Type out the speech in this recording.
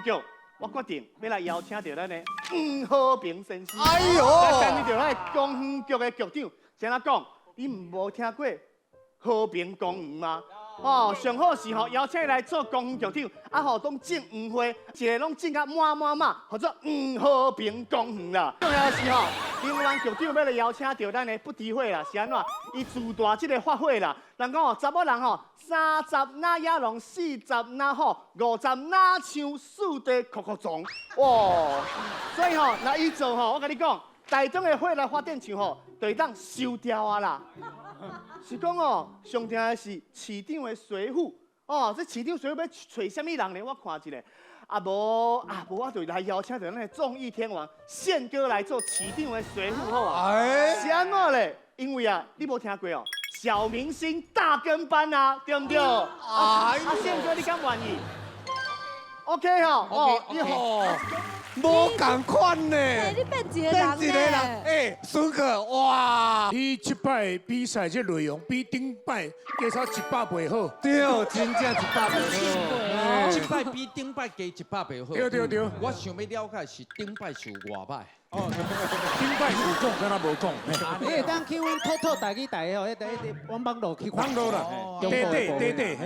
園局，我決定欲來邀請著咱的黃和平先生。哎喲來擔任著咱的公園局的局長。先來講，你無聽過和平公園嗎？哦，上好是吼邀請伊來做公園局長，啊吼攏種黃花，一个攏種甲滿滿滿，號做黃和平公園啦。重要的是吼，能源局長欲來邀請著咱的不智慧啦，是按怎？伊自帶這个發火啦，人講吼，查某人吼，三十若野狼，40若虎，50若像四地哭哭蟲，哇！所以吼，若伊做吼，我共你講，台中的火力發電廠吼，就會當收掉啊啦。是講哦，上重要的是市長的隨扈哦，這市長隨扈欲揣啥物人呢？我看一下，啊無啊無，我就來邀請著咱的綜藝天王憲哥來做市長的隨扈好啊。哎，是按怎咧？因為啊，你無聽過哦，小明星大跟班啊，對毋對？啊啊，憲哥你敢願意？OK 吼，哦，你好。無仝款呢。欸，你變一個人變一個人，呢？哎，孫哥，哇，你這擺比賽這內容比頂擺加少100倍好。對，真正100倍好。這擺比頂擺加100倍好。對對對。我想欲了解是頂擺是有偌歹。哦，頂擺有講，敢若無講。你會當去阮透透台語台吼，彼个網絡去看。網絡啦，對對對對，嘿。